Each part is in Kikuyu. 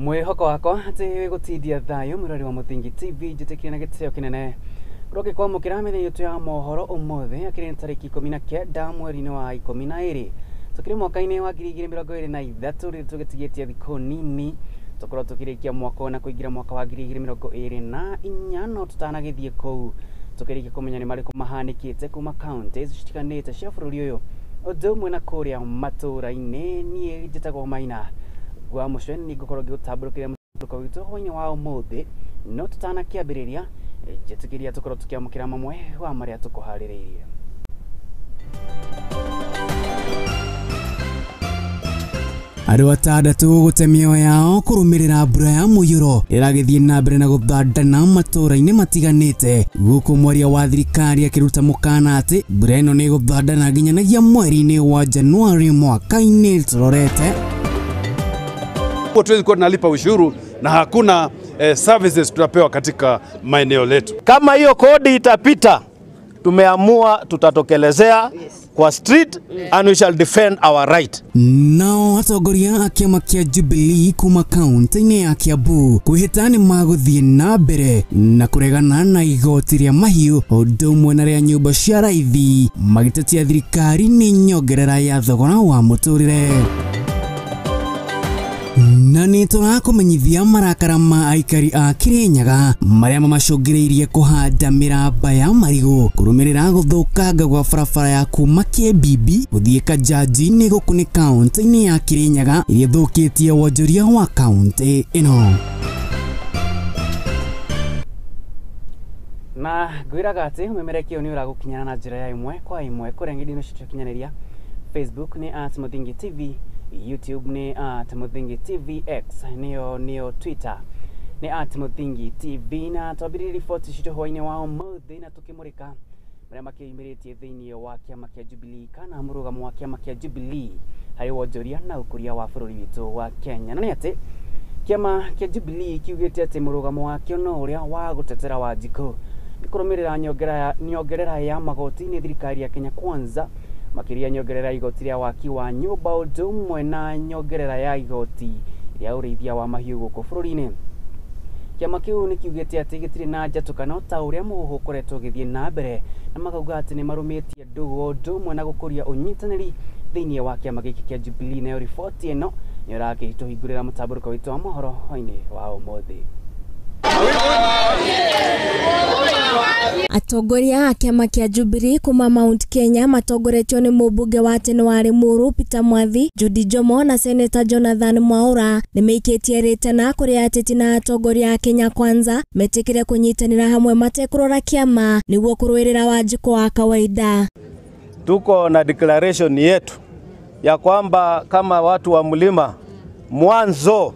Mwihoko wakwa ati gutindia thayo murari wa Muthingi TV njitikire na gitio kinene roke kwa mukira mithenya yetu ya mohoro umuthi akiri tariki 19 mweri-ini wa 12 tukiri mwaka-ini wa 2023 riri tugitigitie thiku nini tukorwo tukirikia mwaka na kuingira mwaka wa 2024 no tutanagithie kuu tukirikia kumenya ni mariku mahanikite kuma counties citiganite cia bururi uyu undu umwe na kuria matura-ini nie njitagwo Maina gwa mucweni ningukorwo ngigutambũrũkĩria mũtambũrũko witũ hwainĩ wa ũmũthĩ no tutanakiambĩrĩria njĩtĩkĩria tũkorwo tũkĩamũkĩra mamwe wa marĩa tũkũharĩrĩirie. Andũ atandatũ gũte mĩoyo yao kũrũmĩrĩra mbura ya mũiyũro ĩragĩthiĩ na mbere na gũthandana matũũra-inĩ matiganĩte gũkũ mwaria wa thirikari akĩruta mũkana atĩ mbura ĩno nĩ ĩgũthandana nginyanagia mweri-inĩ wa Januari mwaka-inĩ tũrorete. Hatuwezi kuwa tunalipa ushuru na hakuna services tunapewa katika maeneo letu. Kama hiyo kodi itapita, tumeamua tutatokelezea kwa street and we shall defend our right. Nao atongoria a kĩama kĩa Jubilee kuma kaunti-inĩ ya Kiambu kwĩhĩta nĩ magũthiĩ na mbere na kũregana na igoti rĩa mahiũ ũndũ ũmwe na rĩa nyũmba cia raithi magĩtetia thirikari nĩ nyongerera ya thogora wa mũtũrĩre. Na nĩ tũrakũmenyithia marakara ma aikari a Kirinyaga marĩa mamacũngĩrĩirie kũhanda mĩramba ya marigũ kũrũmĩrĩra gũthũkanga gwa barabara ya kuma Kĩbibi gũthiĩ Kajanji-inĩ gũkũ nĩ kaunti-inĩ ya Kirinyaga ĩrĩa ĩthũkĩtie wonjoria wa kaunti ĩno. Na ngwĩraga atĩ ũmemerekia ũyũ nĩ ũragũkinyana na njĩra ya ĩmwe kwa ĩmwe kũrĩa ng'enda-inĩ cia ũkinyanĩria Facebook nĩ @Muthingi TV, YouTube ni @Muthingi TV, X niyo Twitter ni @Muthingi TV. Na twambĩrĩrie riboti citũ hwainĩ wa ũmũthĩ na tũkĩmũrĩka marĩa makĩyumĩrĩtie thĩinĩ wa kĩama kĩa Jubilee kana mũrũgamo wa kĩama kĩa Jubilee harĩ wonjoria na ũkũria wa bũrũri witũ wa Kenya. Na nĩ atĩ kĩama kĩa Jubilee kiugĩte atĩ mũrũgamo wakĩo no ũrĩa wa gũtetera Wanjikũ nĩ kũrũmĩrĩra nyongerera ya magoti nĩ thirikari ya Kenya Kwanza makiria nyongerera igoti rĩa waki wa nyũmba ũndũ ũmwe na nyongerera ya igoti rĩa ũrĩithia wa mahiũ gũkũ bũrũri-inĩ. Kĩama kĩu nĩ kiugĩte atĩ gĩtirĩ na njatũkano ta ũrĩa mũhuhu ũkoretwo ũgĩthiĩ na mbere na makauga atĩ nĩ marũmĩtie ndũgũ ũndũ ũmwe na gũkũria ũnyitanĩri thĩinĩ wa kĩama gĩkĩ kĩa Jubilee. Nayo riboti ĩno nĩ ĩrakĩtũhingũrĩra mũtambũrũko witũ wa mohoro hwainĩ wa ũmũthĩ. Atongoria a kĩama kĩa Jubilee kuma Mount Kenya matongoretio nĩ mũmbunge wa tene wa Limuru Peter Mwathi, Judy Njomo na Seneta Jonathan Mwaura nĩmeikĩtie rĩtana kũrĩ ateti na atongoria a Kenya Kwanza metĩkĩre kũnyitanĩra hamwe matekũrora kĩama nĩguo kũrũĩrĩra Wanjikũ wa kawaida. Tuko na declaration yetu ya kwamba kama watu wa mlima mwanzo,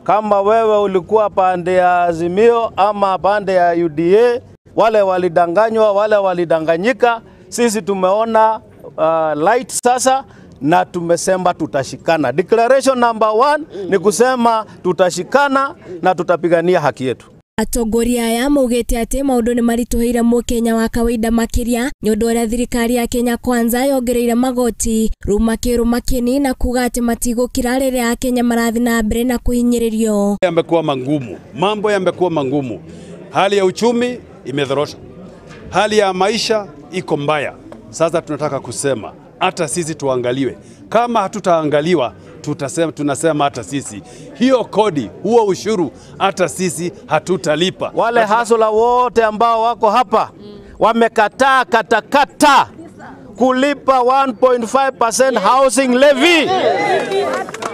kama wewe ulikuwa pande ya Azimio ama pande ya UDA, wale walidanganywa, wale walidanganyika, sisi tumeona light sasa na tumesema tutashikana. Declaration number 1 ni kusema tutashikana na tutapigania haki yetu. Atongoria aya maugĩte atĩ maũndũ nĩ maritũhĩire mũkenya wa kawaida makĩria nĩ ũndũ ũrĩa thirikari ya Kenya Kwanza yongereire magoti rĩu makĩrũma kĩni na kuga atĩ matigũkira rĩrĩa Akenya marathiĩ na mbere na kũhinyĩrĩrio. Yamekuwa mangumu, mambo yamekuwa mangumu, hali ya uchumi imedhorota, hali ya maisha iko mbaya. Sasa tunataka kusema hata sisi tuangaliwe. Kama hatutaangaliwa tutasema, tunasema hata sisi hiyo kodi, huo ushuru, hata sisi hatutalipa. Wale hasula wote ambao wako hapa wamekataa katakata kulipa 1.5% housing levy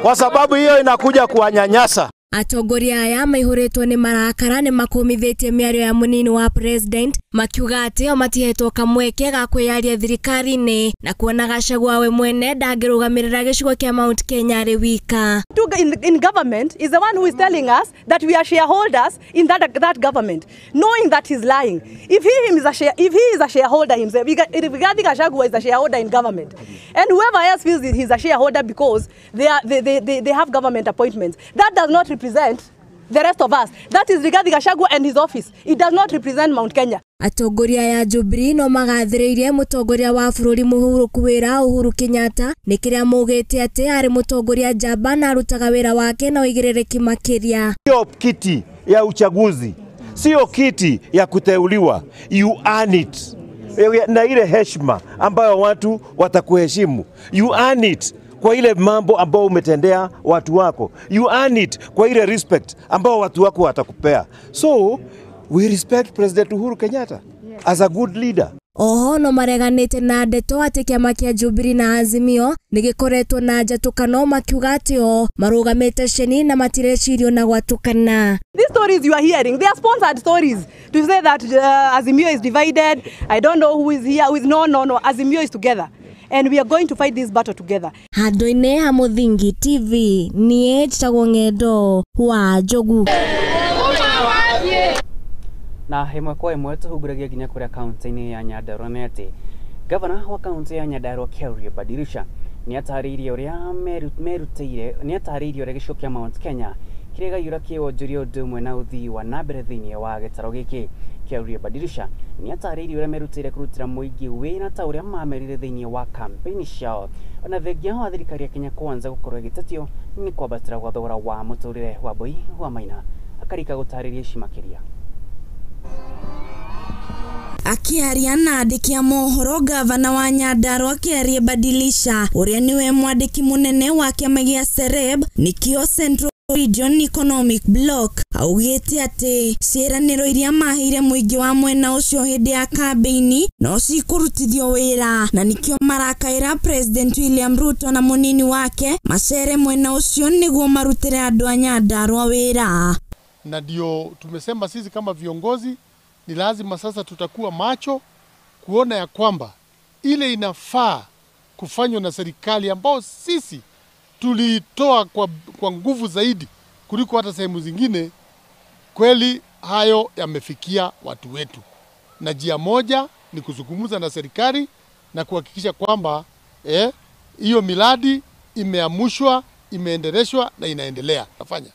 kwa sababu hiyo inakuja kuwanyanyasa. Atongoria aya maihũrĩtwo nĩ marakara nĩ makũmithĩtie mĩario ya mũnini wa president makiuga atĩ o matihetwo kamweke ga kwĩyaria thirikari-inĩ na kuona Gachagua we mwene ndangĩrũgamĩrĩra gĩcigo kĩa Mount Kenya arĩ wika. In government is the one who is telling us that we are shareholders in that government, knowing that he's lying. If he is a shareholder himself, Rigathi Gachagua is a shareholder in government, and whoever else feels he's a shareholder because they have government appointments, that does not represent the rest of us. That is Rigathi Gachagua and his office. It does not represent Mount Kenya. Atongoria ya Jubilee no magathĩrĩirie mũtongoria wa bũrũri mũhurũku wĩra Uhuru Kenyatta nĩ kĩrĩa maugĩte atĩ arĩ mũtongoria njamba na arutaga wĩra wake na ũigĩrĩrĩki makĩria. Sio kiti ya uchaguzi, sio kiti ya kuteuliwa, you earn it na ile heshima ambayo watu watakuheshimu, you earn it kwa ile mambo ambayo umetendea watu wako, you earn it kwa ile respect ambayo watu wako watakupea. So we respect President Uhuru Kenyatta as a good leader. Oho no mareganĩte na ndeto atĩ kĩama kĩa Jubilee na Azimio nĩ gĩkoretwo na njatũkano makiuga atĩ o marũgamĩte ceni na matirecirio na gwatũkana. These stories you are hearing, they are sponsored stories to say that Azimio is divided. I don't know who is here, who is no. Azimio is together and we are going to fight this battle together. Handũ-inĩ ha Mũthingi TV, niĩ njĩtagwo Ng'endo wa Njogu. Na ĩmwe kwa ĩmwe tũhunguragia nginya kũrĩa kaunti-inĩ ya Nyandarua nĩ atĩ gavana wa kaunti ya Nyandarua Kerry Badilisha nĩ atarĩirie ũrĩa merutĩire nĩ atarĩirie ũrĩa gĩcigo kĩa Mount Kenya kĩrĩa gĩaiyũra kĩwonjoria ũndũ ũmwe na ũthii wa na mbere thĩinĩ wa gĩtarũ gĩkĩ. Kerry Badilisha nĩ atarĩirie ũrĩa merutĩire kũrutĩra mũingĩ wĩra ta ũrĩa mamerire thĩinĩ wa kampeni ciao ona thengia wa thirikari ya Kenya Kwanza gũkorwo ĩgĩtetio nĩ kwambatĩra gwa thogora wa mũtũrĩre wa Mbui wa Maina akarika gũtarĩria ici makĩria. Akiaria na andĩki a mohoro gavana wa Nyandarua Kerry Badilisha ũrĩa nĩwe mwandĩki mũnene wa kĩama gĩa Sereb nĩkĩo Central Region Economic Bloc augĩte atĩ ciĩranĩro iria maheire mũingĩ wa mwena ũcio hĩndĩ ya kambĩini no cikũrutithio wĩra na nĩkĩo marakaĩra President William Ruto na mũnini wake macere mwena ũcio nĩguo marutĩre andũ a Nyandarua wĩra. Na ndio tumesema sisi kama viongozi ni lazima sasa tutakuwa macho kuona ya kwamba ile inafaa kufanywa na serikali ambao sisi tulitoa kwa nguvu zaidi kuliko hata sehemu zingine, kweli hayo yamefikia watu wetu. Na njia moja ni kuzungumza na serikali na kuhakikisha kwamba hiyo miradi imeamushwa, imeendeleshwa na inaendelea nafanya.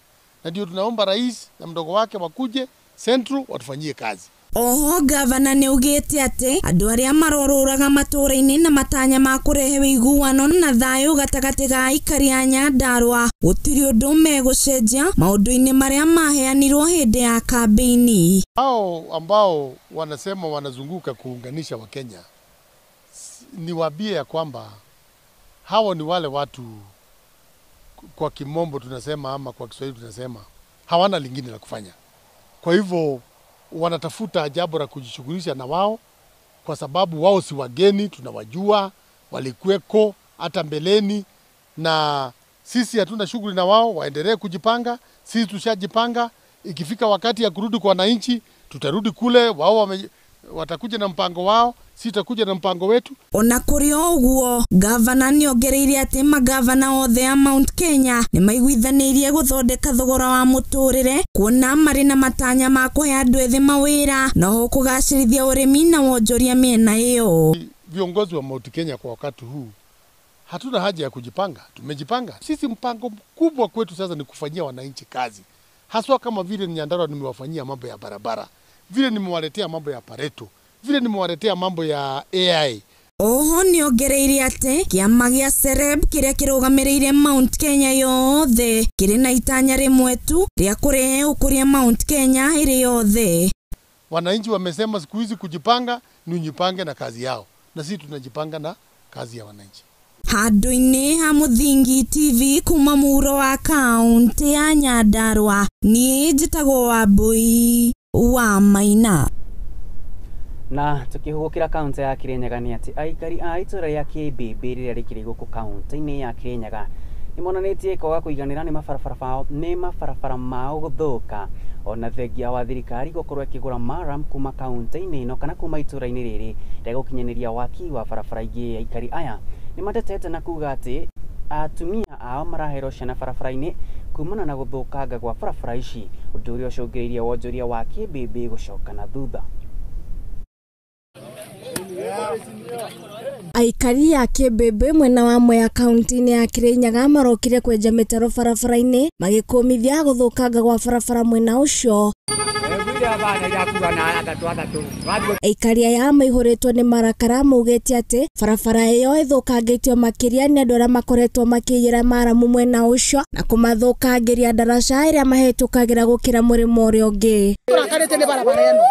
Na ndio tunaomba rais na mdogo wake wakuje Central watufanyie kazi. Oho gavana nĩ augĩte atĩ andũ arĩa marorũraga matũũra-inĩ na matanya ma kũrehe ũiguano na thayũ gatagatĩ ga aikari a Nyandarua gũtirĩ ũndũ megũcenjia maũndũ-inĩ marĩa maheanirwo hĩndĩ ya kambĩini. Hao ambao wanasema wanazunguka kuunganisha Wakenya, niwaambie ya kwamba hao ni wale watu, kwa kimombo tunasema ama kwa Kiswahili tunasema hawana lingine la kufanya. Kwa hivyo wanatafuta jambo la kujishughulisha na wao, kwa sababu wao si wageni, tunawajua, walikuweko hata mbeleni, na sisi hatuna shughuli na wao. Waendelee kujipanga, sisi tushajipanga. Ikifika wakati ya kurudi kwa wananchi, tutarudi kule, wao watakuja na mpango wao, sisi tutakuja na mpango wetu. Ona kũrĩ o ũguo, gavana nĩongereire atĩ magavana othe a Mount Kenya nĩmaiguithanĩirie gũthondeka thogora wa mũtũrĩre kuona marĩ na matanya ma kũhe andũ ethĩ mawĩra na oho kũgacĩrithia ũrĩmi na wonjoria mĩena ĩyo. Viongozi wa Mount Kenya kwa wakati huu hatuna haja ya kujipanga, tumejipanga. Sisi mpango mkubwa kwetu sasa ni kufanyia wananchi kazi, haswa kama vile Nyandarua nimewafanyia mambo ya barabara, vile nimewaletea mambo ya Pareto, vile nimewaletea mambo ya AI. Oho nĩongereire atĩ kĩama gĩa Sereb kĩrĩa kĩrũgamĩrĩire Mount Kenya yothe kĩrĩ na itanya rĩmwe tu rĩa kũrehe ũkũria Mount Kenya ĩrĩ yothe. Wananchi wamesema siku hizi kujipanga ni ujipange na kazi yao, na sisi tunajipanga na kazi ya wananchi. Handũ-inĩ ha Mũthingi TV kuma mũhuro wa kaunti ya Nyandarua, niĩ njĩtagwo Wambui wa Maina. Na tukihugukira kaunti ya Kirinyaga ni ati aikari a itũra rĩa KBB rĩrĩa rĩkĩrĩ gũkũ kaunti-inĩ ya Kirinyaga nĩmonanĩtie kwaga kũiganĩra nĩ mabarabara mao gũthũka ona thengia wa thirikari gũkorwo ĩkĩgũra maram kuma kaunti-inĩ ĩno kana kuma itũra-inĩ rĩrĩ rĩa gũkinyanĩria waki wa barabara ingĩ. Aikari aya nĩmatetete na kuga atĩ atumia ao maraherwo ciana barabara-inĩ kumana na gũthũkanga gwa barabara ici, ũndũ ũrĩa ũcũngĩrĩirie wonjoria wa KBB gũcoka na thutha. Aikari a KBB mwena wa Mwea kaunti-inĩ ya Kirinyaga marokire kwenja mĩtaro barabara-inĩ magĩkũmithia gũthũkanga gwa barabara mwena ũcio. Aikari aya maihũrĩtwo nĩ marakara maugĩte atĩ barabara ĩyo ĩthũkangĩtio makĩria nĩ andũ arĩa makoretwo makĩiyĩra maramu mwena ũcio na kũmathũkangĩria ndaraca ĩrĩa mahĩtũkagĩra gũkĩra mũrĩmo ũrĩa ũngĩ. Tũrakarĩte nĩ barabara ĩno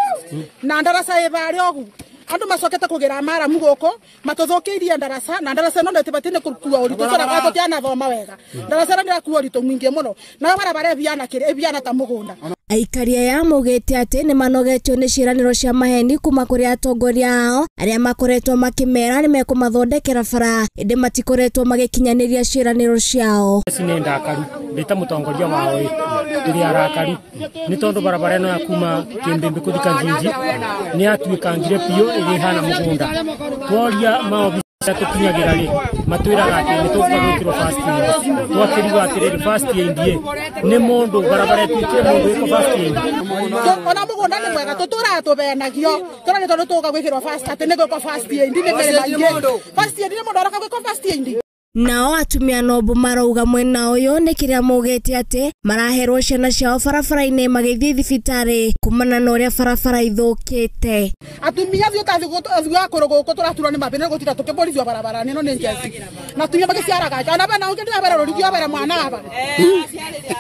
na ndaraca ĩ barĩa ũguo andu macokete kugira maramu guku matuthukiirie ndaraca na ndaraca ino nditibati ni kukua uritu turaga tutianathoma wega ndaraca ino ndirakua uritu mwingi muno na barabara ibiana kiri ibiana ta mugunda. Aikari aya maugĩte atĩ nĩ manogetio nĩ ciĩranĩro cia maheni kuma kũrĩ atongoria ao arĩa makoretwo makĩmera nĩ mekũmathondekera bara ĩndĩ matikoretwo magĩkinyanĩria ciĩranĩro ciao. Nĩ ndakaru ndĩ ta mũtongoria wao ndĩ arakaru nĩ tondũ barabara ĩno ya kuma Kĩmbĩmbĩ kũthi Kanjinji nĩ yatuĩkangire biũ ĩgĩhana mũgũnda. Tworia maobitha tũkinyagĩra rĩ matwĩraga atĩ nĩ tũgũka gwĩkĩrwo first aid. Twakĩrigwo atĩrĩrĩ first aid ĩ nĩ mũndũ barabara ĩtuĩkire mũndũ wĩkwo first aid. Ona mũgũnda nĩ mwega tũtũraga tũbenagio tũra nĩ tondũ tũgũka gwĩkĩrwo first atĩ nĩ gwĩkwo first aid nĩ mbere maingĩ first aid nĩ mũndũ aroka gwĩkwo first aid. Nao atumia nombo marauga mwena ũyũ nĩ kĩrĩa maugĩte atĩ maraherwo ciana ciao barabara-inĩ magĩthiĩ thibitarĩ kumana na ũrĩa barabara ithũkĩte. Atumia acio ta thutha kũrũ gũkũ tũraturwo nĩ mabĩna gũtinda tũkĩbũrithio barabara-inĩ ĩno nĩ njeci na atumia magĩciaraga ona bana ũngĩ ndĩrabera rũrigio bere mwana aba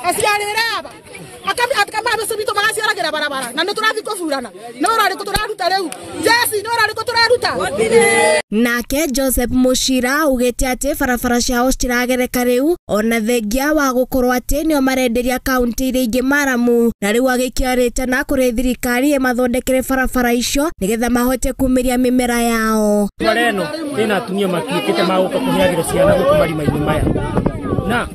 aciarĩre aba akamabĩcĩ bitũ magaciaragĩra barabara na nĩ tũrathiĩ kũburana nĩ ũrarĩkũ tũraruta rĩu njeci nĩ ũrarĩkũ tũraruta. Nake Joseph Mushira augĩte atĩ barabara ciao citiragereka rĩu ona thengia wa gũkorwo atĩ nĩo marenderia kaunti iria ingĩ maramu na rĩu agĩkĩarĩte na kũrĩ thirikari ĩmathondekere barabara icio nĩgetha mahote kumĩria mĩmera yao. Barabara ĩno ĩna atumia matuĩkĩte magũka kũheagĩra ciana gũkũ marima-inĩ maya na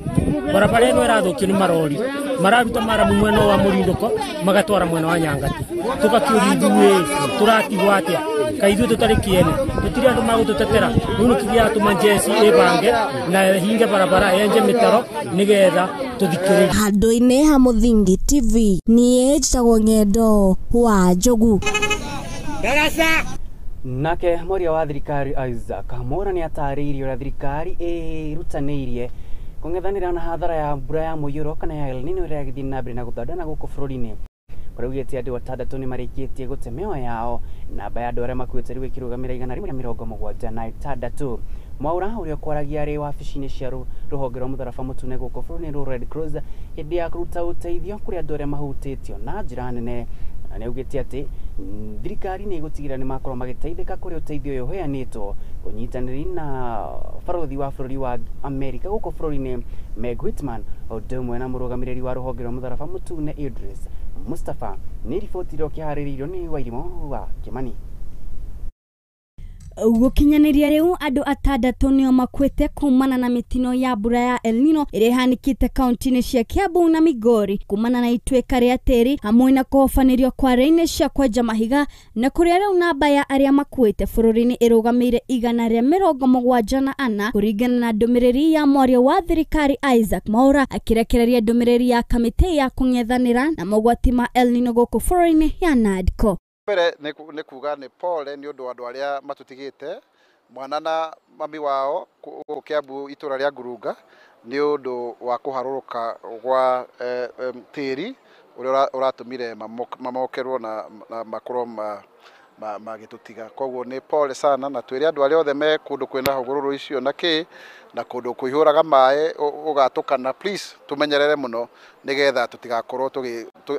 barabara ĩno ĩrathũkio nĩ marori mararuta maramu mwena wa Mũrindũko magatwara mwena wa Nyangati tũgakĩũria ithuĩ tũratigwo atĩa kaĩ ithuĩ tũtarĩ kĩene tũtirĩ andũ magũtũtetera rĩu nĩkĩo gĩatũma njeci ĩbange na ĩhinge barabara yenje mĩtaro nĩgetha tũthikĩrĩrie. Handũ-inĩ ha Mũthingi TV niĩ njĩtagwo Ng'endo wa Njogu. Nake mwaria wa thirikari Isaac Mwaura nĩ atarĩirie ũrĩa thirikari ĩrutanĩirie kũng'ethanĩra na hathara ya mbura ya mũiyũro kana ya El Nino ĩrĩa ĩgĩthiĩ na mbere na gũthandana gũkũ bũrũri-inĩ. Kũrĩa augĩte andũ atandatũ nĩ marĩkĩtie gũte mĩoyo yao namba ya andũ arĩa makuĩte rĩu ĩkĩrũgamĩra 176. Mwaura ũrĩa ũkwaragia arĩ wabici-inĩ cia rũhonge rwa mũtharaba mũtune gũkũ bũrũri-inĩ rwa Red Cross hĩndĩ ya kũruta ũteithio kũrĩ andũ arĩa mahutĩtio na njĩra nene na nĩ augĩte atĩ thirikari nĩ ĩgũtigĩrĩra nĩ makorwo magĩteithĩka kũrĩ ũteithio ũyũ ũheanĩtwo ũnyitanĩri na barothi wa bũrũri wa Amerika gũkũ bũrũri-inĩ Meg Whitman ũndũ ũmwe na mũrũgamĩrĩri wa rũhonge rwa mũtharaba mũtune Idris Mustafa. Nĩ riboti ĩrĩa ũkĩharĩrĩirio nĩ Wairimũ wa Kĩmani. Gũkinyanĩria rĩu andũ atandatũ nĩo makuĩte kumana na mĩtino ya mbura ya El Nino ĩrĩa ĩhanĩkĩte kaunti-inĩ cia Kiambu na Migori kumana na ituĩka rĩa tĩri hamwe na kũhobanĩrio kwa raini cia kwenja mahiga na kũrĩa rĩu namba ya arĩa makuĩte bũrũri-inĩ ĩrũgamĩire 174 kũringana na ndũmĩrĩri ya mwaria wa thirikari Isaac Mwaura akĩrekereria ndũmĩrĩri ya kamĩtĩ ya kũng'ethanĩra na mogwati ma El Nino gũkũ bũrũri-inĩ ya NADCO. Mbere nĩ kuga nĩ pole nĩ ũndũ wa andũ arĩa matũtigĩte mwana na mami wao gũkũ Kiambu itũra rĩa Ngurunga nĩ ũndũ wa kũharũrũka gwa tĩri ũrĩa ũratũmire mamokerwo na makorwo magĩtũtiga. Koguo nĩ pole sana na twĩre andũ arĩa othe me kũndũ kwĩna hũgũrũrũ icio na kĩ na kũndũ kũihũraga maĩ ũgatũkana, please tũmenyerere mũno nĩgetha tũtigakorwo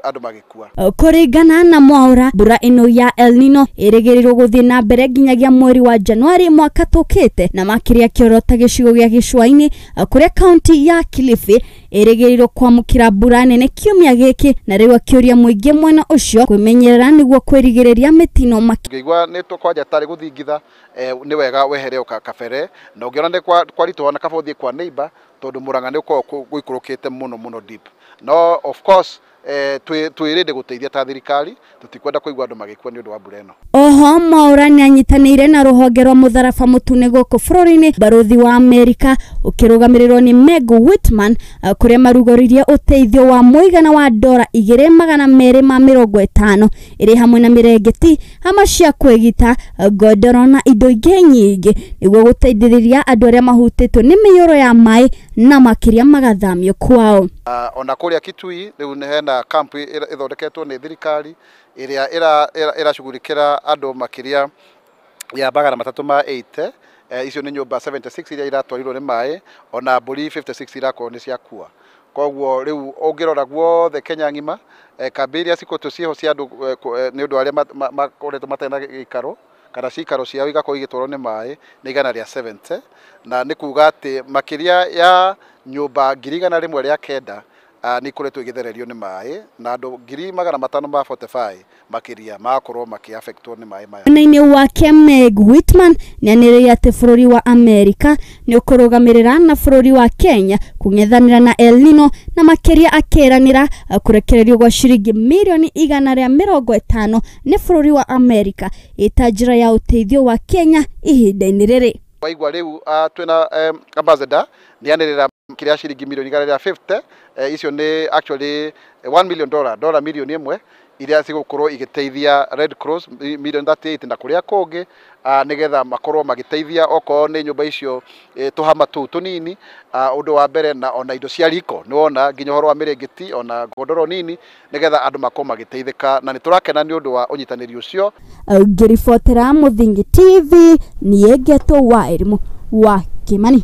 andũ magĩkua. Kũringana na Mwaura, mbura ĩno ya El Nino ĩrĩgĩrĩirwo gũthiĩ na mbere nginyagia mweri wa Januari mwaka tũkĩte na makĩria kĩoro ta gĩcigo gĩa gĩcũa-inĩ kũrĩa kaunti ya Kilifi ĩrĩgĩrĩirwo kwamũkĩra mbura nene kiumia gĩkĩ na rĩu akĩũria mũingĩ mwena ũcio kwĩmenyerera nĩguo kwĩrigĩrĩria mĩtino. Ũngĩigua nĩ kwanja tarĩ gũthingitha nĩ wega wehere kabere na ũngĩona nĩ kwaritũha na kaba ũthiĩ kwa neighbor tondũ Murang'a nĩ ũkoragwo gũikũrũkĩte mũno mũno deep. No of course twĩrĩndĩ gũteithia ta thirikari tũtikwenda kũigua andũ magĩkua nĩ ũndũ wa mbura ĩno. Oho Mwaura nĩanyitanĩire na rũhonge rwa mũtharaba mũtune gũkũ bũrũri-inĩ barothi wa Amerika ũkĩrũgamĩrĩrwo nĩ Meg Whitman kũrĩa marugũririe ũteithio wa mũigana wa dora 250 ĩrĩ hamwe na mĩrengeti hama cia kwĩgita ngondoro na indo ingĩ nyingĩ nĩguo gũteithĩrĩria andũ arĩa mahutĩtwo nĩ mĩiyũro ya maĩ na makĩria magathamio kwao. Ona kũrĩa Kitui rĩu nĩ hena kampu ĩthondeketwo nĩ thirikari ĩrĩa ĩracugurikĩra andũ makĩria ya 380. Icio nĩ nyũmba 76 iria iratwarirwo nĩ maĩ, ona mbũri 56 irakorwo nĩ ciakua. Koguo rĩu ũngĩrora guothe Kenya ng'ima, kambĩ iria cikoretwo ciĩho cia andũ nĩ ũndũ arĩa makoretwo matarĩ na gĩikaro kana cikaro ciao igakorwo igĩtwarwo nĩ maĩ nĩ 170, na nĩ kuga atĩ makĩria ya nyũmba 109 nĩ ikoretwo igĩthererio nĩ maĩ na andũ 545 makĩria magakorwo makĩaffectwo nĩ maĩ maya. Mwena-inĩ wake Meg Whitman nĩanĩrĩire atĩ bũrũri wa Amerika nĩ ũkũrũgamĩrĩra na bũrũri wa Kenya kũng'ethanĩra na El Nino, na makĩria akĩranĩra kũrekererio gwa ciringi mirioni 150 nĩ bũrũri wa Amerika ĩta njĩra ya ũteithio wa Kenya ihinda-inĩ rĩrĩ. Waigua rĩu twĩna ambassador nĩanĩrĩra kĩrĩa ciringi mirioni 150, icio nĩ actually $1 million, dola milioni 1 iria cigũkorwo igĩteithia Red Cross milioni 38 na kũrĩa kũngĩ, nĩgetha makorwo magĩteithia okorwo nĩ nyũmba icio tũhama tũu tũnini, ũndũ wa mbere, na ona indo cia riko nĩwona nginya ũhoro wa mĩrĩngĩti ona ngondoro nini, nĩgetha andũ makorwo magĩteithĩka, na nĩtũrakena nĩ ũndũ wa ũnyitanĩri ũcio. Ngĩribotera Mũthingi TV niĩ Ngeto wa Elimu wa Kimani.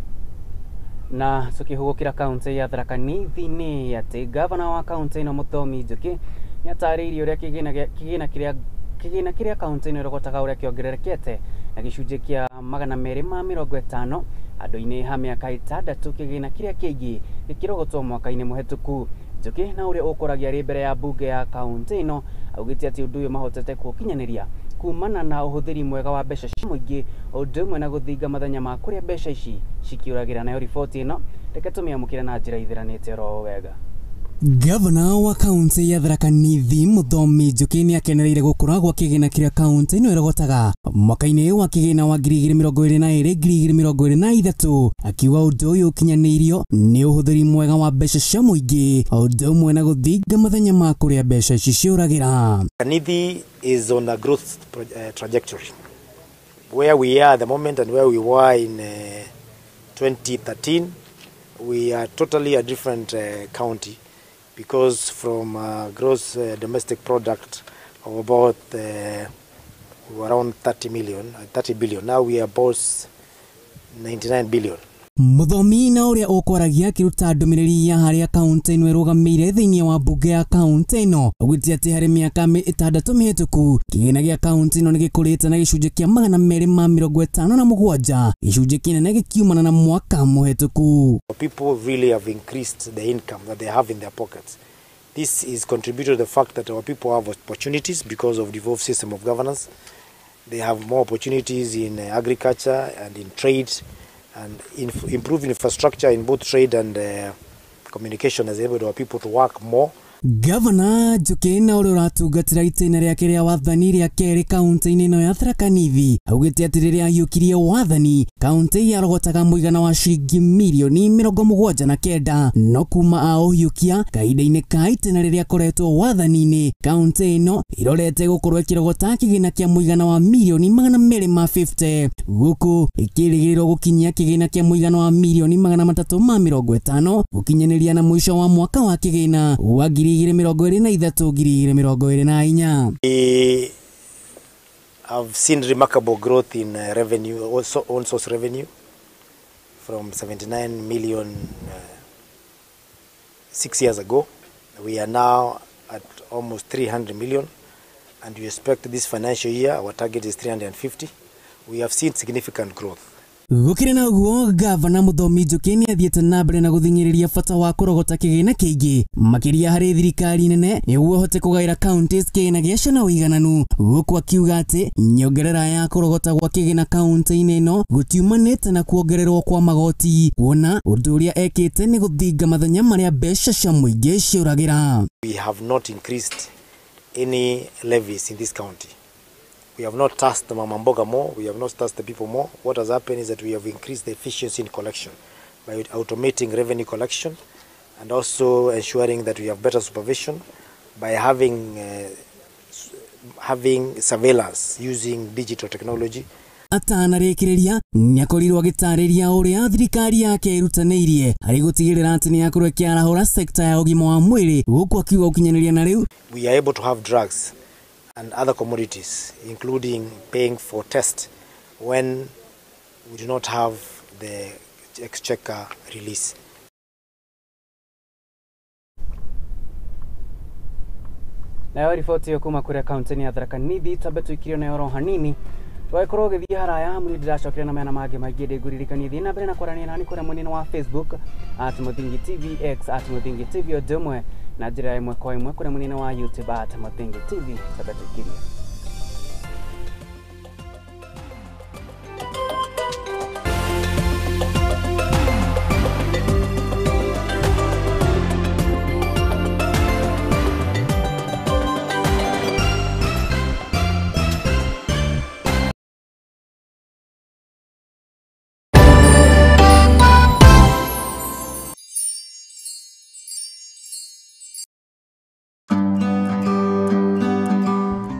Na tukihugukira kaunti ya Tharaka Nithi ni ati gavana wa kaunti ino Muthomi Njuki nĩatarĩirie ũrĩa kĩgĩna kĩrĩa kaunti ĩno ĩrogotaga ũrĩa kĩongererekete na gĩcunjĩ kĩa 250 andũ-inĩ ha mĩaka 6 kĩgĩna kĩrĩa kĩingĩ gĩkĩrogotwo mwaka-inĩ mũhetũku. Njuki na ũrĩa ũkoragia arĩ mbere ya mbunge ya kaunti ĩno augĩte atĩ ũndũ ũyũ mahotete kũũkinyanĩria kumana na ũhũthĩri mwega wa mbeca cia mũingĩ, ũndũ ũmwe na gũthinga mathenya ma kũrĩa mbeca ici cikĩũragĩra. Nayo riboti ĩno reke tũmĩamũkĩre na njĩra ithiranĩte oro wega. Gavana wa kaunti ya Tharaka Nithi Muthomi Njuki nĩakenereire gũkũra gwa kĩgĩna kĩrĩa kaunti ĩno ĩrogotaga mwaka-inĩ wa kĩgĩna wa 2022 2023, akiuga ũndũ ũyũ ũkinyanĩirio nĩ ũhũthĩri mwega wa mbeca cia mũingĩ, ũndũ ũmwe na gũthinga mathenya ma kũrĩa mbeca ici ciũragĩra. Nithi is on a growth trajectory. Where we are at the moment and where we were in 2013, we are totally a different county, because from gross domestic product of about around 30 billion, now we are about 99 billion. Muthomi na ũrĩa ũkwaragia akĩruta ndũmĩrĩri ya harĩa kaunti ĩno ĩrũgamĩire thĩinĩ wa mbunge ya kaunti ĩno augĩte atĩ harĩ mĩaka 6 mĩhetũku kĩgĩna gĩa kaunti ĩno nĩgĩkũrĩte na gĩcunjĩ kĩa 257, gĩcunjĩ kĩnene gĩkiumana na mwaka mũhetũku. People really have increased the income that they have in their pockets. This is contributed to the fact that our people have opportunities because of the devolved system of governance. They have more opportunities in agriculture and in trade, and improving infrastructure in both trade and communication has enabled our people to work more. Gavana Njuki na ũrĩa ũratungatĩra itĩna rĩake rĩa wathani rĩa kerĩ kaunti-inĩ ĩno ya Tharaka Nithi augĩte atĩ rĩrĩa ahiũkirie wathani kaunti yarogotaga mũigana wa ciringi mirioni 79, no kuma aũhiũkia kahinda-inĩ ka itĩna rĩrĩa akoretwo wathani-inĩ kaunti ĩno ĩrorete gũkorwo ĩkĩrogota kĩgĩna kĩa mũigana wa mirioni 250, gũkũ ĩkĩrĩgĩrĩrwo gũkinyia kĩgĩna kĩa mũigana wa mirioni 350 gũkinyanĩria na mũico wa mwaka wa kĩgĩna wa 2023 2024. We have seen remarkable growth in revenue, also own source revenue, from 79 million 6 years ago. We are now at almost 300 million, and we expect this financial year our target is 350. We have seen significant growth. Gũkĩrĩ na ũguo, Gavana Muthomi Njuki nĩathiĩte na mbere na gũthing'ĩrĩria bata wa kũrogota kĩgĩna kĩingĩ makĩria harĩ thirikari nene nĩguo ĩhote kũgaĩra counties kĩgĩna gĩacio na ũigananu, gũkũ akiuga atĩ nyongerera ya kũrogota gwa kĩgĩna kaunti-inĩ ĩno gũtiumanĩte na kuongererwo kwa magoti, kuona ũndũ ũrĩa ekĩte nĩ gũthinga mathenya marĩa mbeca cia mũingĩ ciũragĩra. We have not increased any levies in this county. We have not taxed the mama mboga more, we have not taxed the people more. What has happened is that we have increased the efficiency in collection by automating revenue collection and also ensuring that we have better supervision by having surveillance using digital technology. Atanarĩkĩrĩria nĩakorirwo agĩtarĩria ũrĩa thirikari yake ĩrutanĩirie harĩ gũtigĩrĩra atĩ nĩyakorwo ĩkĩarahũra sekta ya ũgima wa mwĩrĩ, gũkũ akiuga ũkinyanĩria na rĩu we are able to have drugs and other commodities, including paying for tests when we do not have the exchequer release. Nayo riboti ĩyo kuma kũrĩa kaunti-inĩ ya Tharaka Nithi twambe tũikirio nayo oro hanini twagĩkorwo ũgĩthiĩ haraya mũni ndĩracokera na mena mangĩ maingĩ ndĩngũririkania thiĩ na mbere na kwaranĩria nani kũrĩa mwena-inĩ wa Facebook @Muthingi TV, X @Muthingi TV ũndũ ũmwe na njĩra ĩmwe kwa ĩmwe kũrĩa mwena-inĩ wa YouTube @Muthingi TV twambe tũikirie.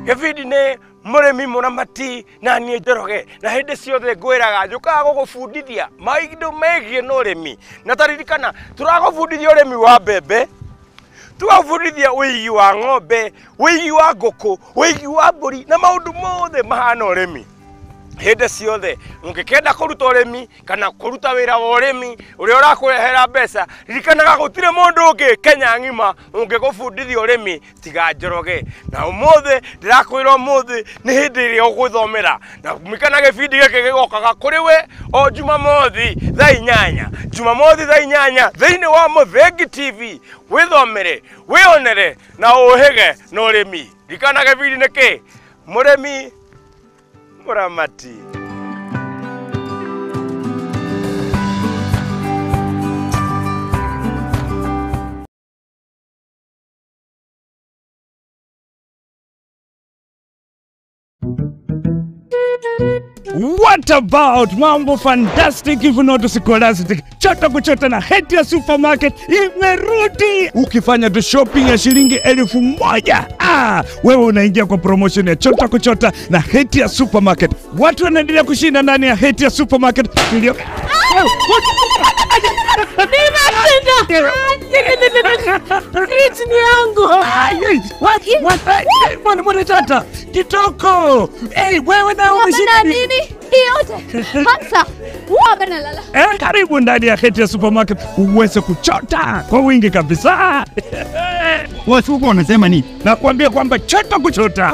Gĩbindi nĩ mũrĩmi mũramati na niĩ Njoroge na hĩndĩ ciothe ngwĩraga njũkaga gũgũbundithia maũndũ megiĩ na ũrĩmi na taririkana tũragũbundithia ũrĩmi wa mbembe, tũgabundithia ũigi wa ng'ombe, ũigi wa ngũkũ, ũigi wa mbũri na maũndũ mothe mahana ũrĩmi. Hĩndĩ ciothe ũngĩkenda kũruta ũrĩmi kana kũruta wĩra wa ũrĩmi ũrĩa ũrakũrehera mbeca, ririkanaga gũtirĩ mũndũ ũngĩ Kenya ng'ima ũngĩgũbundithia ũrĩmi tiga Njoroge. Na ũmũthĩ ndĩrakwĩra ũmũthĩ nĩ hĩndĩ ĩrĩa ũgwĩthomera na mikana gĩbindi gĩkĩ gĩgokaga kũrĩ we o Jumamothi thaa 8, Jumamothi thaa 8 thĩinĩ wa Mũthengi TV. Wĩthomere, wĩonere na ũhĩge na ũrĩmi. Ririkana gĩbindi nĩ kĩ? Mũrĩmi Muramati. What about mambo fantastic if not scholastic? Chota kuchota na Hetia Supermarket imerudi. Ukifanya tu shopping ya shilingi 1000, wewe unaingia kwa promotion ya Chota kuchota na Hetia Supermarket. Watu wanaendelea kushinda ndani ya Hetia Supermarket. Nimeshinda. Fridge ni yangu. Mwana tata kitoko. Hey, wewe na umeshinda nini? Yote. Hamsa. Lala. Karibu ndani ya Hetia Supermarket uweze kuchota kwa wingi kabisa. Wasuko wanasema nini? Nakwambia kwamba chota kuchota.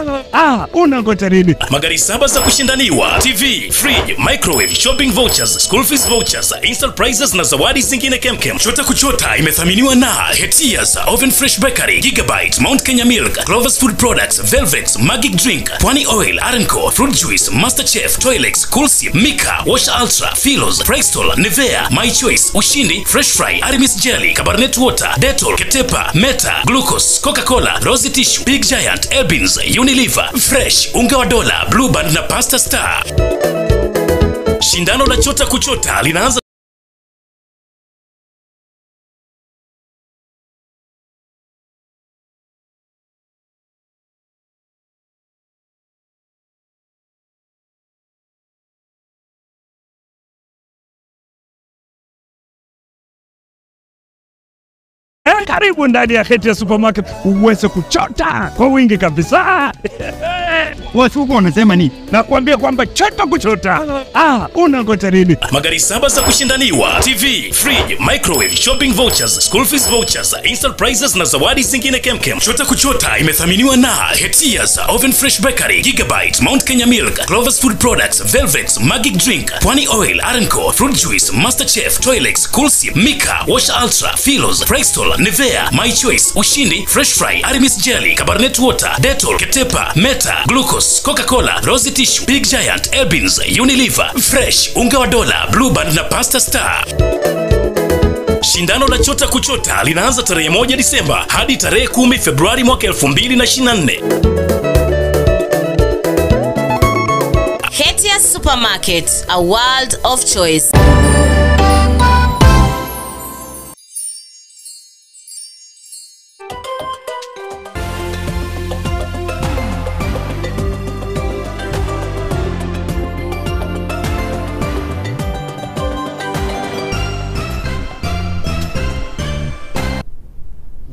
Unangoja nini? Magari 7 za kushindaniwa, TV, fridge, microwave, shopping vouchers, school fees vouchers, instant prizes na zawadi zingine kemkem. Chota kuchota imethaminiwa na Hetias, Oven Fresh Bakery, Gigabyte, Mount Kenya Milk, Clovers Food Products, Velvex, Magic Drink, Pwani Oil, Arenco, Fruit Juice, Master Chef, Toilex, Coolsip, Mika, Wash Ultra, Philos, Prextol, Nivea, My Choice, Ushindi, Fresh Fry, Aramis Jelly, Cabernet Water, Dettol, Ketepa, Meta, Glucose, Coca-Cola, Rosy Tissue, Big Giant, Elbins, Unilever, Fresh, Unga wa Dola, Blue Band na Pasta Star. Shindano la Chota Kuchota linaanza Karibu ndani ya Hetia Supermarket uweze kuchota kwa wingi kabisa. Wasuko wanasema nini? Nakwambia kwamba chota kuchota. Unangoja nini? Magari 7 za kushindaniwa, TV, fridge, microwave, shopping vouchers, school fees vouchers, instant prizes na zawadi zingine kemkem. Chota kuchota imethaminiwa na Hetias, Oven Fresh Bakery, Gigabyte, Mount Kenya Milk, Clovers Food Products, Velvex, Magic Drink, Pwani Oil, Arenco, Fruit Juice, Master Chef, Toilex, Coolsip, Mika, Wash Ultra, Philos, Prextol, Nivea, My Choice, Ushindi, Fresh Fry, Aramis Jelly, Cabernet Water, Dettol, Ketepa, Meta, Glucose, Coca-Cola, Rosy Tissue, Big Giant, Elbins, Unilever, Fresh, Unga wa Dola, Blue Band na Pasta Star. Shindano la Chota Kuchota linaanza tarehe 1 Disemba hadi tarehe 10 Februari mwaka 2024. Hetia Supermarket, a world of choice.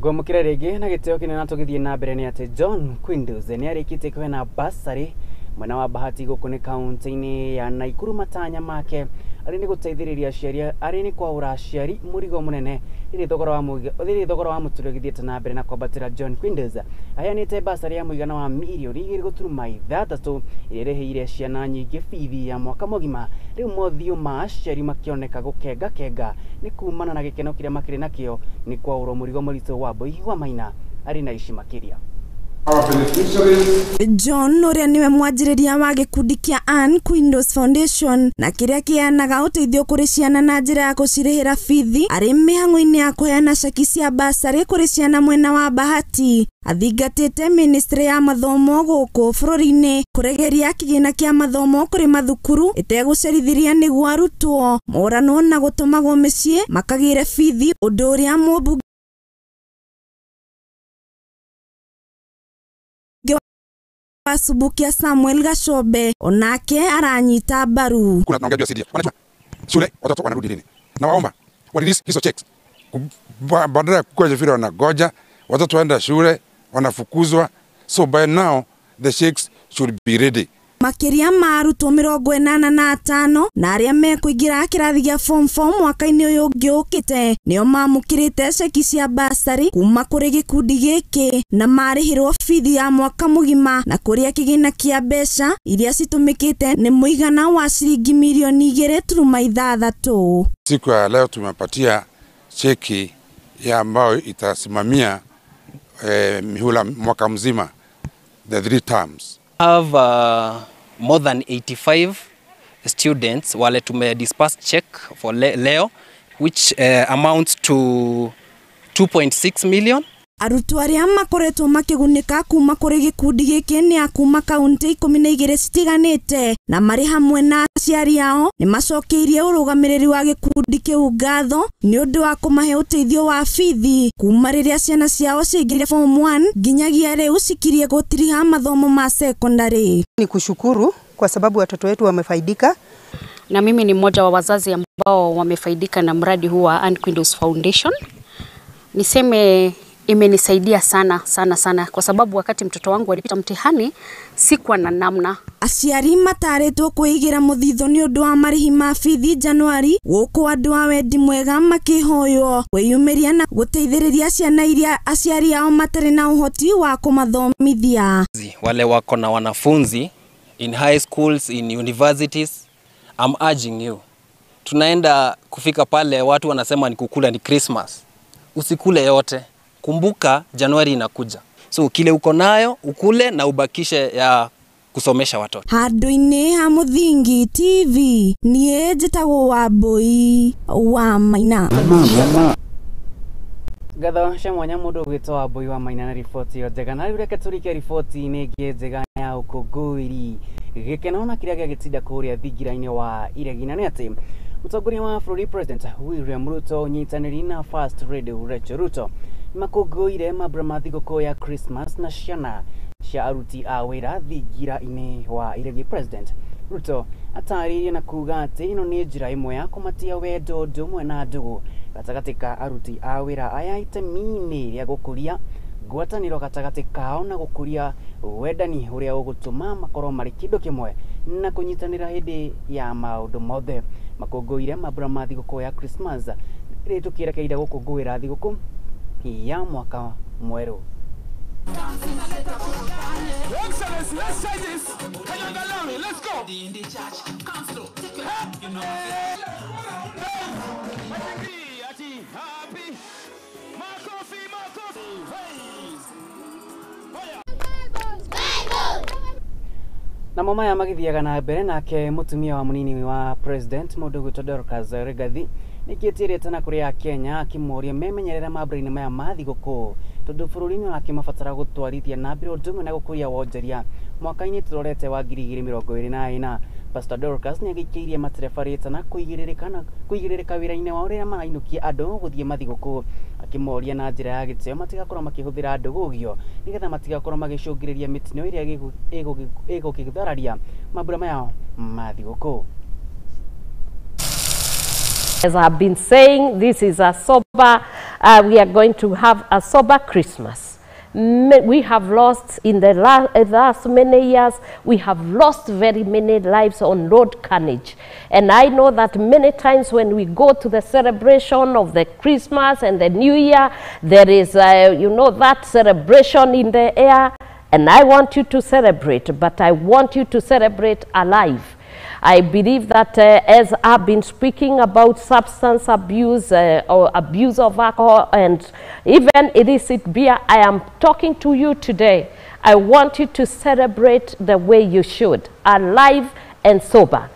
Ngwamũkĩra rĩngĩ na gĩtĩo kĩnene na tũgĩthiĩ na mbere nĩ atĩ John Quindos nĩ arĩkĩtie kũheana bursary mwena wa Bahati gũkũ nĩ kaunti-inĩ ya Naikuru. Matanya make arĩ nĩ gũteithĩrĩria aciari arĩ nĩ kwaũra aciari mũrigo mũnene rĩrĩ thogora wa mũtũrĩre ũgĩthiĩte na mbere na kwambatĩra. John Quindos aheanĩte bursary ya mũigana wa mirioni 2.6 ĩrĩa ĩrĩhĩire ciana nyingĩ bithi ya mwaka mũgima. Rĩu mothiũ ma aciari makĩoneka gũkengakenga nĩ kumana na gĩkeno kĩrĩa makĩrĩ nakĩo nĩ kwaũrwo mũrigo mũritũ wa Mbui wa Maina arĩ na ici makĩria. John ũrĩa nĩwe mwanjĩrĩria wa gĩkundi kĩa Ann Quindos Foundation na kĩrĩa kĩheanaga ũteithio kũrĩ ciana na njĩra ya gũcirĩhĩra bithi arĩ mĩhang'o-inĩ ya kũheana ceki cia bursary kũrĩ ciana mwena wa Bahati athingatĩte ministry ya mathomo gũkũ bũrũri-inĩ kũregeria kĩgĩna kĩa mathomo kũrĩ mathukuru ĩtegũcerithiria nĩguo arutwo moranwo na gũtũmagwo mĩciĩ makagĩre bithi ũndũ ũrĩa mũmbunge Subukia Samuel Gachobe onake aranyita mbaru. Kuna tunaongea juu ya CDF. Wanajua shule watoto wanarudi lini. Na waomba wa release hizo checks. Badala ya kukoja vile wanagoja watoto waenda shule wanafukuzwa. So by now the checks should be ready. Makĩria ma arutwo 85 na arĩa mekũingĩra kĩrathi gĩa form 4 mwaka-inĩ ũyũ ũngĩ ũkĩte nĩo mamũkĩrĩte ceki cia bursary kuma kũrĩ gĩkundi gĩkĩ na marĩhĩrwo bithi ya mwaka mũgima na kũrĩa kĩgĩna kĩa mbeca iria citũmĩkĩte nĩ mũigana wa ciringi mirioni 2.6. Siku ya leo tumepatia cheki ya ambayo itasimamia mihula mwaka mzima, the 3 terms. Have more than 85 students wale tume disperse check for leo which amounts to 2.6 million. Arutwo arĩa makoretwo makĩgunĩka kuma kũrĩ gĩkundi gĩkĩ nĩ a kuma kaunti 12 citiganĩte na marĩ hamwe na aciari ao nĩ macokeirie ũrũgamĩrĩri wa gĩkundi kĩu ngatho nĩ ũndũ wa kũmahe ũteithio wa bithi kuma rĩrĩa ciana ciao ciaingĩrire form 1 nginyagia rĩu cikirie gũtiriha mathomo ma secondary. Ni kushukuru kwa sababu watoto wetu wamefaidika, na mimi ni mmoja wa wazazi ambao wamefaidika na mradi huu wa Ann Quindos Foundation. Niseme imenisaidia sana sana sana kwa sababu wakati mtoto wangu alipita mtihani sikuwa na namna. Aciari mataretwo kwĩigĩra mũthithũ nĩ ũndũ wa marĩhi ma bithi Januari gũkũ andũ a wendi mwega makĩhoywo kwĩyumĩria na gũteithĩrĩria ciana iria aciari ao matarĩ na ũhoti wa kũmathomithia. Wale wako na wanafunzi in high schools, in universities, I'm urging you. Tunaenda kufika pale watu wanasema ni kukula ni Christmas. Usikule yote. Kumbuka Januari inakuja. So kile uko nayo ukule na ubakishe ya kusomesha watoto. Handũ-inĩ ha Mũthingi TV niĩ njĩtagwo Wambui wa Maina. Ngatho cia mwanya mũndũ ũgwĩtwo Wambui wa Maina na riboti ĩyo njega. Na rĩu reke tũrike riboti-inĩ ĩngĩ njega ya ũkũngũĩri gĩkeno na kĩrĩa gĩagĩtinda kũrĩa thingira-inĩ wa iregi, na nĩ atĩ mũtongoria wa bũrũri President William Ruto ũnyitanĩri na First Lady Rachel Ruto makũngũĩire mambura ma thigũkũ ya Christmas na ciana cia aruti a wĩra thingira-inĩ wa iregi. President Ruto atarĩirie na kuga atĩ ĩno nĩ njĩra ĩmwe ya kũmatia wendo ũndũ ũmwe na ndũgũ gatagatĩ ka aruti a wĩra aya itemi-inĩ rĩa gũkũria ngwatanĩro gatagatĩ kao na gũkũria wendani ũrĩa ũgũtũma makorwo marĩ kĩndũ kĩmwe na kũnyitanĩra hĩndĩ ya maũndũ mothe. Makũngũĩire mambura ma thigũkũ ya Christmas rĩrĩ tũkĩerekeire gũkũngũĩra thigũkũ ya mwaka mwerũ. Namo maya magithiaga na mbere nake mutumia wa munini wa president mundu gwitwo Dorcas Rigathi nĩkĩtĩrĩte na kũrĩ Kenya akĩmoria memenyerere mambura-inĩ maya ma thigũkũ tondũ bũrũri-inĩ ũrakĩmabatara gũtwarithia na mbere ũndũ ũmwe na gũkũria wonjoria mwaka-inĩ tũrorete wa 2024. Pastor Dorcas nĩagĩikĩirie matereba rĩta na kũigĩrĩrĩka wĩra-inĩ wao rĩrĩa marainũkia andũ gũthiĩ mathigũkũ akĩmoria na njĩra ya gĩtĩo matigakorwo makĩhũthĩra ndũgũgio nĩgetha matigakorwo magĩcũngĩrĩria mĩtino ĩrĩa ĩgũkĩthararia mambura maya ma thigũkũ. As I've been saying, this is a sober We are going to have a sober Christmas. We have lost in the last many years, we have lost very many lives on road carnage. And I know that many times when we go to the celebration of the Christmas and the New Year, there is, you know, that celebration in the air. And I want you to celebrate, but I want you to celebrate alive. I believe that as I've been speaking about substance abuse or abuse of alcohol and even illicit beer, I am talking to you today. I want you to celebrate the way you should, alive and sober.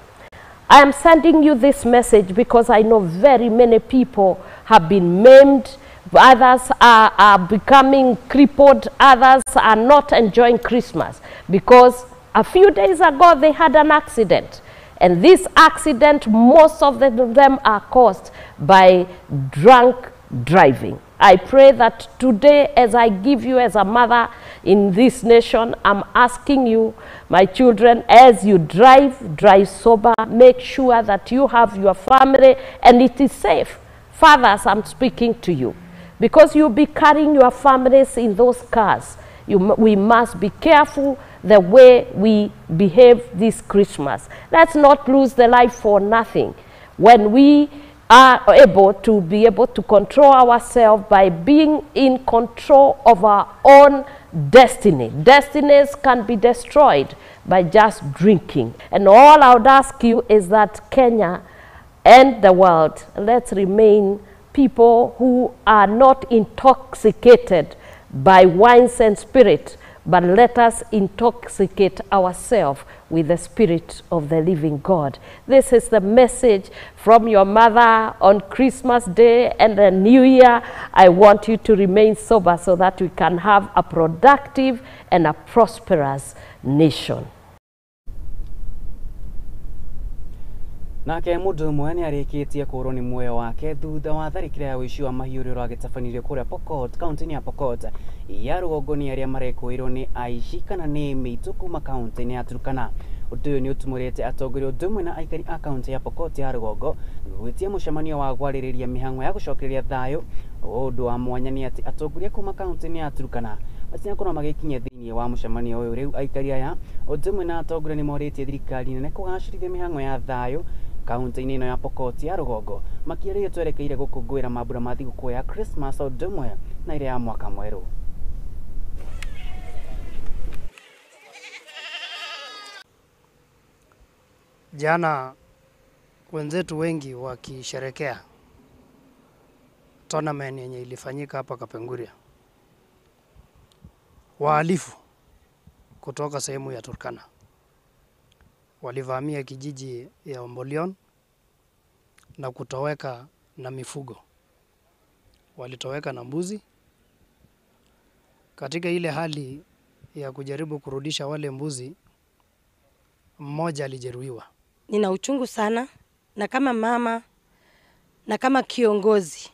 I am sending you this message because I know very many people have been maimed, others are becoming crippled, others are not enjoying Christmas because a few days ago they had an accident. And this accident, most of them are caused by drunk driving. I pray that today, as I give you as a mother in this nation, I'm asking you, my children, as you drive, drive sober. Make sure that you have your family and it is safe. Fathers, I'm speaking to you. Because you'll be carrying your families in those cars. We must be careful the way we behave this Christmas. Let's not lose the life for nothing. When we are able to be able to control ourselves by being in control of our own destiny. Destinies can be destroyed by just drinking. And all I would ask you is that Kenya and the world, let's remain people who are not intoxicated by wines and spirit, but let us intoxicate ourselves with the spirit of the living God. This is the message from your mother on Christmas Day and the New Year. I want you to remain sober so that we can have a productive and a prosperous nation. Nake mundu umwe ni arikitie kurwo ni muoyo wake thutha wa tharikira ya uici wa mahiũ ũrĩa ũragĩtabanirio kũrĩa Pokot, kaunti-inĩ ya Pokot ya rũgongo nĩ arĩa marekũĩrwo nĩ aici kana nĩ mĩitũ kuma kaunti-inĩ ya Turkana. Ũndũ ũyũ nĩ ũtumũrĩte atongoria ũndũ ũmwe na aikari a kaunti ya Pokot ya rũgongo gwĩtia mũcemanio wa gwarĩrĩria mĩhang'o ya gũcokereria thayũ. Ũndũ wa mwanya nĩ atĩ atongoria kuma kaunti-inĩ ya Turkana matinakorwo magĩkinya thĩinĩ wa mũcemanio ũyũ. Rĩu aikari aya ũndũ ũmwe na atongoria nĩ morĩtie thirikari nene kũgacĩrithia mĩhang'o ya thayũ kaunti-inĩ ĩno ya Pokot ya rũgongo makĩria twerekeire gũkũngũĩra mambura ma thigũkũ ya Christmas ũndũ ũmwe na ĩrĩa ya mwaka mwerũ. Jana wenzetu wengi wakisherekea tournament yenye ilifanyika hapa Kapenguria, wahalifu kutoka sehemu ya Turkana walivamia kijiji ya Ombolion na kutoweka na mifugo. Walitoweka na mbuzi. Katika ile hali ya kujaribu kurudisha wale mbuzi, mmoja alijeruhiwa. Nina uchungu sana, na kama mama na kama kiongozi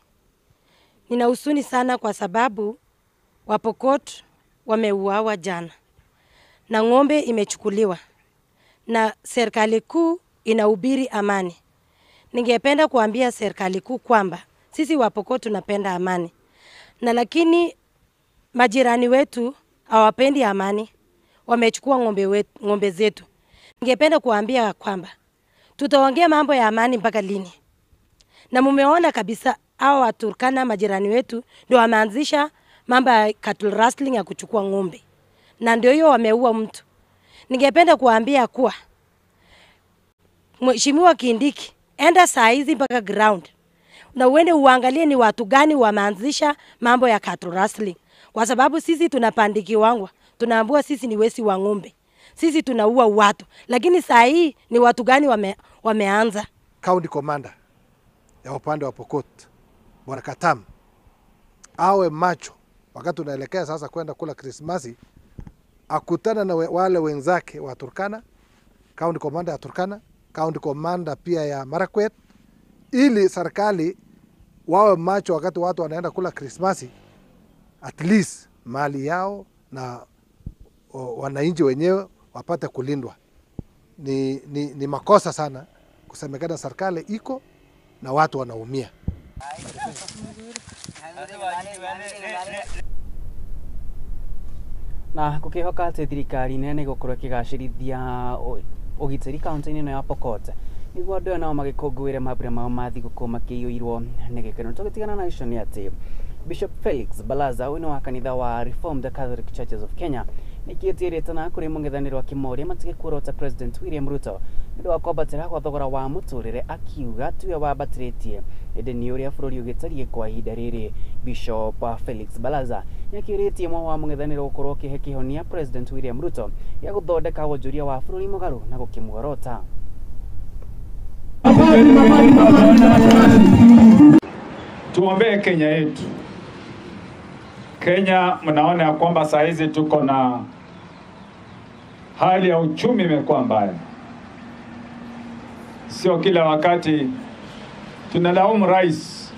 nina huzuni sana kwa sababu Wapokot wameuawa jana na ng'ombe imechukuliwa na serikali kuu inahubiri amani. Ningependa kuambia serikali kuu kwamba sisi Wapokot tunapenda amani, na lakini majirani wetu hawapendi amani, wamechukua ng'ombe zetu. Ningependa kuambia kwamba tutaongea mambo ya amani mpaka lini? Na mumeona kabisa hao Waturkana majirani wetu ndio wameanzisha mambo ya cattle rustling ya kuchukua ng'ombe, na ndio hiyo wameua mtu. Ningependa kuambia kuwa Mheshimiwa Kindiki, enda saa hizi mpaka ground na uende uangalie ni watu gani wameanzisha mambo ya cattle rustling, kwa sababu sisi tunapandikiwangwa, tunaambiwa sisi ni wesi wa ng'ombe, sisi tunaua watu, lakini saa hii ni watu gani wameanza. County Commander ya upande wa Pokot Bwana Katam awe macho wakati tunaelekea sasa kwenda kula Krismasi, akutana na wale wenzake wa Turkana, County Commander ya Turkana, County Commander pia ya Marakwet, ili serikali wawe macho wakati watu wanaenda kula Krismasi, at least mali yao na wananchi wenyewe wapate kulindwa. Ni makosa sana kusemekana serikali iko na watu wanaumia. Na gukihoka ati thirikari nene igukorwo ikigacirithia ugitiri kaunti-inĩ ĩno ya Pokot niguo andũ aya nao magĩkũngũĩre mambura mao ma thigũkũ makĩiyũirwo nĩ gĩkeno. Tũgĩtigana na icio nĩ atĩ Bishop Felix Balaza ũyũ nĩ wa kanitha wa Reformed Catholic Churches of Kenya nĩkĩtie rĩtana kũrĩ mũng'ethanĩro akĩmoria matige kuorota President William Ruto nĩ ũndũ wa kwambatĩra gwa thogora wa mũtũrĩre, akiuga tiwe wambatĩrĩtie ĩndĩ nĩ ũrĩa bũrũri ũgĩtariĩ kwa ihinda rĩrĩ. Bishop Felix Balaza nĩakĩũrĩtie mwa wa mũng'ethanĩro gũkorwo ũkĩhe kĩhonia President William Ruto gĩa gũthondeka wonjoria wa bũrũri mũgarũ na gũkĩmuorota. Tuombee Kenya yetu. Kenya, mnaona ya kwamba saa hizi tuko na hali ya uchumi imekuwa mbaya. Sio kila wakati tunalaumu rais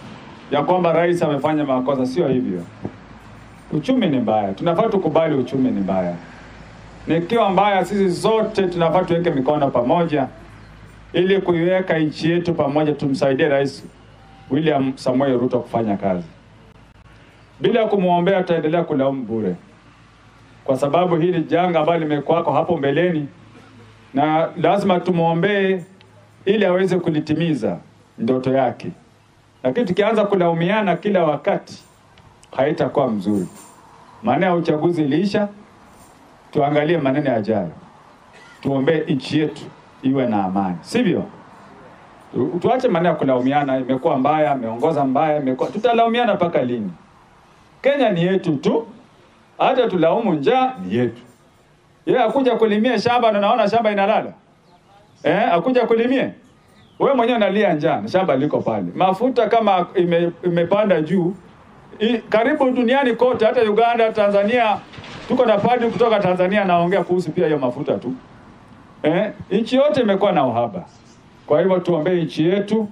ya kwamba rais amefanya makosa, sio hivyo. Uchumi ni mbaya, tunafaa tukubali uchumi ni mbaya. Nikiwa mbaya, sisi zote tunafaa tuweke mikono pamoja ili kuiweka nchi yetu pamoja, tumsaidie Rais William Samoei Ruto kufanya kazi. Bila kumuombea tutaendelea kulaumu bure, kwa sababu hili janga ambalo limekuwako hapo mbeleni, na lazima tumuombee ili aweze kulitimiza ndoto yake. Lakini tukianza kulaumiana kila wakati haitakuwa mzuri. Maana ya uchaguzi iliisha, tuangalie maneno yajayo. Tuombee nchi yetu iwe na amani, sivyo? Tuache maneno ya kulaumiana, imekuwa mbaya, ameongoza mbaya, imekuwa, tutalaumiana mpaka lini? Kenya ni yetu tu, hata tulaumu njaa ni yetu. Yeye akuja kulimia shamba na naona shamba inalala. Akuja kulimia. Wewe mwenyewe unalia njaa na shamba liko pale. Mafuta kama imepanda juu karibu duniani kote, hata Uganda, Tanzania, tuko na padri kutoka Tanzania naongea kuhusu pia hiyo mafuta tu. Nchi yote imekuwa na uhaba. Kwa hivyo tuombee nchi yetu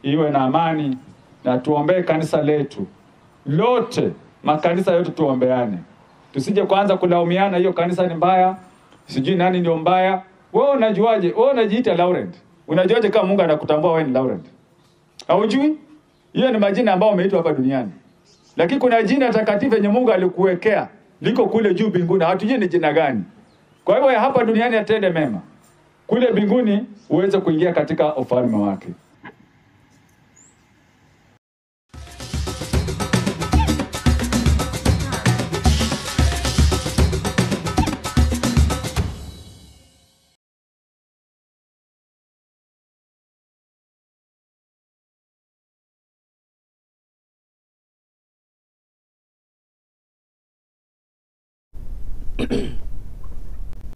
iwe na amani, na tuombee kanisa letu lote, makanisa yote tuombeane. Tusije kuanza kulaumiana, hiyo kanisa ni mbaya, sijui nani ndio mbaya. Wewe unajuaje? Wewe unajiita Laurent. Unajuaje kama Mungu anakutambua wewe ni Laurent? Haujui? Hiyo ni majina ambayo umeitwa hapa duniani. Lakini kuna jina takatifu yenye Mungu alikuwekea, liko kule juu mbinguni, hatujui ni jina gani. Kwa hivyo hapa duniani atende mema, kule mbinguni uweze kuingia katika ufalme wake.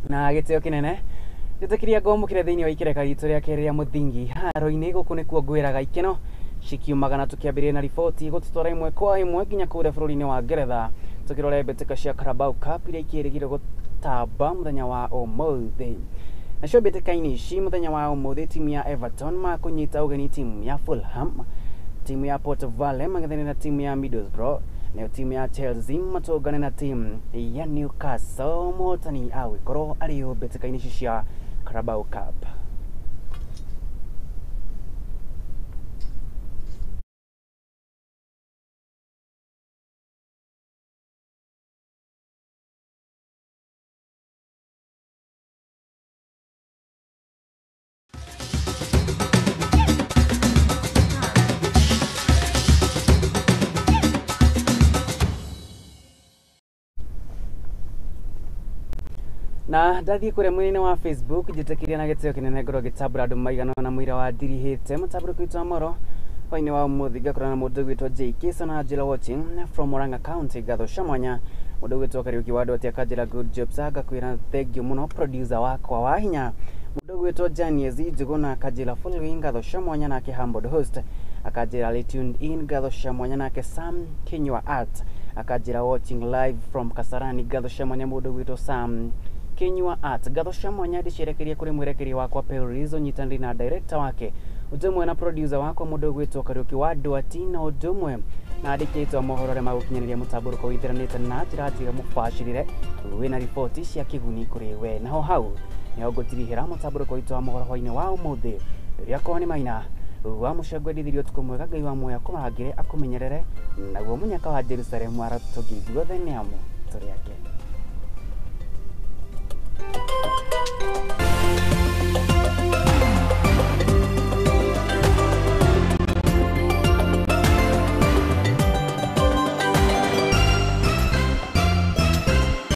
Na gĩtĩo kĩnene njĩtĩkĩria ngũmũkĩre thĩinĩ wa ikereka ritũ rĩa kerĩ rĩa mũthingi haro-inĩ gũkũ nĩkuo ngwĩraga ikeno cikiumaga na tũkĩambĩrĩria na riboti gũtũtwara ĩmwe kwa ĩmwe nginya kũrĩa bũrũri-inĩ wa Ngeretha tũkĩrora mbĩtĩka cia Carabao Cup iria ikĩrĩgĩrĩrwo gũtamba mũthenya wa ũmũthĩ. Nacio mbĩtĩka-inĩ ici mũthenya wa ũmũthĩ timu ya Everton makũnyita ũgeni timu ya Fulham, timu ya Port Vale mang'ethanĩre na timu ya Middlesbrough, nayo timu ya Chelsea matũngane na timu ya Newcastle. Mũhotani agũkorwo arĩ ũ mbĩtĩka-inĩ ici cia Carabao Cup? Na ndathiĩ kũrĩa mwena-inĩ wa Facebook njĩtĩkĩria na gĩtĩo kĩnene ngorwo ngĩtambũra andũ maigana ũna mũira wa ndirihĩte mũtambũrũko witũ wa moro hwaĩ-inĩ wa ũmũthĩ ngakorwo na mũndũ ũgwĩtwo JK Sona Angela watching from Murang'a County, ngatho cia mwanya. Mũndũ ũgwĩtwo Kariũki wa Ndwati akanjĩra good job sir, ngakwĩra thank you mũno producer wakwa wa hinya. Mũndũ ũgwĩtwo Janiezi Njuguna akanjĩra following, ngatho cia mwanya. Nake Humble host akanjĩra arĩ tuned in, ngatho cia mwanya. Nake Sam Kinyua Art akanjĩra watching live from Kasarani, ngatho cia mwanya. Mũndũ ũgwĩtwo Sam Kinyua Art, ngatho cia mwanya ndĩcierekerie kũrĩ mwerekeri wakwa Pelrizo nyitanĩri na director wake ũndũ ũmwe na producer wakwa mũndũ ũgwĩtwo Kariũki wa Ndwati, na ũndũ ũmwe na andĩkĩtwo mohoro arĩa magũkinyanĩria mũtambũrũko wĩtheranĩte na njĩra njega mũbacĩrĩre wĩna riboti cia kĩguni kũrĩ we. Naho hau nĩho ngũtirihĩra mũtambũrũko witũ wa mohoro hwaĩ-inĩ wa ũmũthĩ. Rĩrĩa korwo nĩ maina Wa mũco ngwendithirie ũtukũ mwega, Ngai wa muoyo akũmarangĩre akũmenyerere, naguo mũnyaka wa Jerusalemu arotũtũngie ithuothe nĩ amu tũrĩ ake.